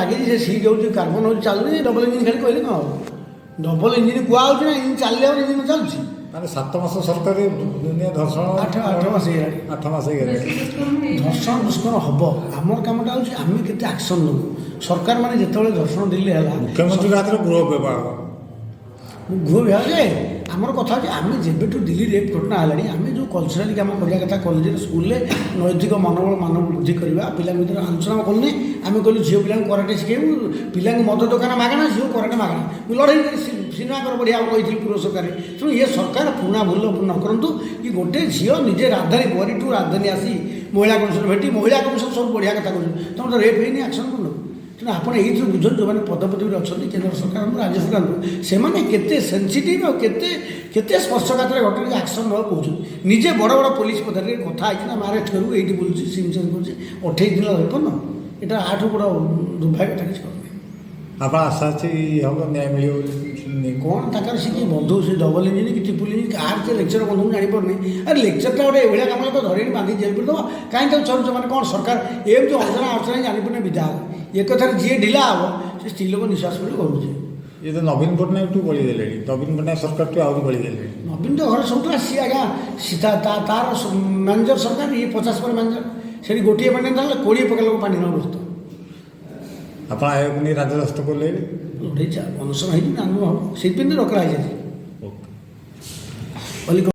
ଲାଗିଛି, ସେ ସିଜ୍ ହେଉଛି, କାର୍ବନ ହେଉଛି, ଚାଲୁନି। ଡବଲ ଇଞ୍ଜିନ୍ ଖାଲି କହିଲେ କ'ଣ ହେବ? ଡବଲ ଇଞ୍ଜିନ୍ କୁହା ହେଉଛି ନା, ଇଞ୍ଜିନ୍ ଚାଲିଲେ ହେବ, ଇଞ୍ଜିନ୍ ଚାଲୁଛି। ମାନେ 7 ମାସ ସରକାରରେ ଦୁନିଆ ଧର୍ଷଣ। 8 ମାସ ହେଇଗଲାଣି। 8 ମାସ ହେଇଗଲାଣି। ଧର୍ଷଣ ଦୁଷ୍କର୍ମ ହେବ। ଆମର କାମଟା ହେଉଛି ଆମେ କେତେ ଆକ୍ସନ୍ ନେବୁ। ସରକାର ମାନେ ଯେତେବେଳେ ଧର୍ଷଣ ଦିଲ୍ଲୀ ହେଲା, ମୁଖ୍ୟମନ୍ତ୍ରୀଙ୍କ ହାତରେ ଗୃହ ବିଭାଗ। ଗୃହ ବିଭାଗ ଯେ, ଆମର କଥା ହେଉଛି, ଆମେ ଯେବେଠୁ ଦିଲ୍ଲୀ ରେପ୍ ଘଟଣା ହେଲାଣି, ଆମେ ଯେଉଁ କଲଚରାଲି କାମ କରିବା କଥା, କଲେଜରେ, ସ୍କୁଲରେ ନୈତିକ ମନୋବଳ ମାନବ ବୃଦ୍ଧି କରିବା, ପିଲାଙ୍କ ଭିତରେ ଆଲୋଚନା କଲୁନି। ଆମେ କହିଲୁ ଝିଅ ପିଲାଙ୍କୁ କରାଟେ ଶିଖେଇବୁ, ପିଲାଙ୍କୁ ମଦ ଦୋକାନ ମାଗଣା, ଝିଅ କରାଟେ ମାଗଣା। ମୁଁ ଲଢ଼େଇ କରି ସିନେମାଙ୍କର ବଢ଼ିଆ କହିଥିଲି ପୂର୍ବ ସରକାରରେ। ତେଣୁ ଇଏ ସରକାର ପୁରୁଣା ଭୁଲ ନ କରନ୍ତୁ କି ଗୋଟେ ଝିଅ ନିଜେ ରାଜଧାନୀ, ବରିଠୁ ରାଜଧାନୀ ଆସି ମହିଳା କମିଶନ ଭେଟି, ମହିଳା କମିଶନ ସବୁ ବଢ଼ିଆ କଥା କହୁଛନ୍ତି, ତମର ତ ରେପ୍ ହେଇନି, ଆକ୍ସନ୍ କରୁନ। ତେଣୁ ଆପଣ ଏଇଥିରୁ ବୁଝନ୍ତୁ, ଯେଉଁମାନେ ପଦପଦବୀରେ ଅଛନ୍ତି, କେନ୍ଦ୍ର ସରକାରଙ୍କୁ, ରାଜ୍ୟ ସରକାରଙ୍କୁ, ସେମାନେ କେତେ ସେନ୍ସିଟିଭ୍ ଆଉ କେତେ କେତେ ସ୍ପର୍ଶକାତର ଘଟଣାରେ ଆକ୍ସନ୍ ନେବାକୁ କହୁଛନ୍ତି। ନିଜେ ବଡ଼ ବଡ଼ ପୋଲିସ ପଦାରେ କଥା ହେଇଛି ନା, ଆମେ ଆରେଷ୍ଟ କରିବୁ, ଏଇଠି ବୁଲୁଛି, ସିମ୍ ଚେଞ୍ଜ କରୁଛି, 28 ଦିନ ରହିପାରୁନ। ଏଇଟା ୟାଠୁ ବଡ଼ ଦୁର୍ଭାଗ୍ୟଟା କିଛି କରୁନି। ଆପଣ ଆଶା ଅଛି ହବ, ନ୍ୟାୟ ମିଳିବ ବୋଲି? କ'ଣ ତାଙ୍କର ସେ କି ବନ୍ଧୁ, ସେ ଡବଲ ଇଞ୍ଜିନ୍ କି ଟ୍ରିପୁଲ ଇଞ୍ଜିନ୍, କାହାର ସେ ଲେକ୍ଚର ବନ୍ଧୁ, ମୁଁ ଜାଣିପାରୁନି। ଆରେ, ଲେକ୍ଚରଟା ଗୋଟେ ଏଭଳିଆ କାମ ତ ଧରିକି ବାନ୍ଧି ଜେଲ୍ କରିଦେବ, କାହିଁ ତାକୁ ଛାଡ଼ୁଛ? ମାନେ କ'ଣ ସରକାର ଏମିତି ଅଜଣା ଅର୍ଚନା ଜାଣିପାରୁନି, ବିଦା ହେବ। ଏ କଥାରେ ଯିଏ ଢିଲା ହେବ, ସେ ସ୍ତ୍ରୀ ଲୋକ ନିଶ୍ୱାସ ପଡ଼ି କରୁଛି। ଇଏ ତ ନବୀନ ପଟ୍ଟନାୟକଠୁ ବଳି ଗଲେଣି, ନବୀନ ପଟ୍ଟନାୟକ ସରକାରଠୁ ଆହୁରି ବଳି ଗଲେଣି। ନବୀନ ତ ଘରେ ସବୁଥିଲା। ସିଏ ଆଜ୍ଞା ତାର ମ୍ୟାନେଜର ସରକାର, ଇଏ 50 ପରେ ମ୍ୟାନେଜର। ସେଠି ଗୋଟିଏ ପାଣି ନେଲେ 20 ପ୍ରକାର ଲୋକ ପାଣି ନେବାକୁ ବସ୍ତ। ଆପଣ ଆୟୋଗକୁ ନେଇ ରାଜରାସ୍ତାକୁ ଓହ୍ଲେଇବେ? ଲଢ଼େଇ ଅନଶନ ହେଇଛି ନା ହେବ, ସେଇଥିପାଇଁ ତ ଡକରା ହେଇଯାଇଛି। ଓକେ। ବୋଲି।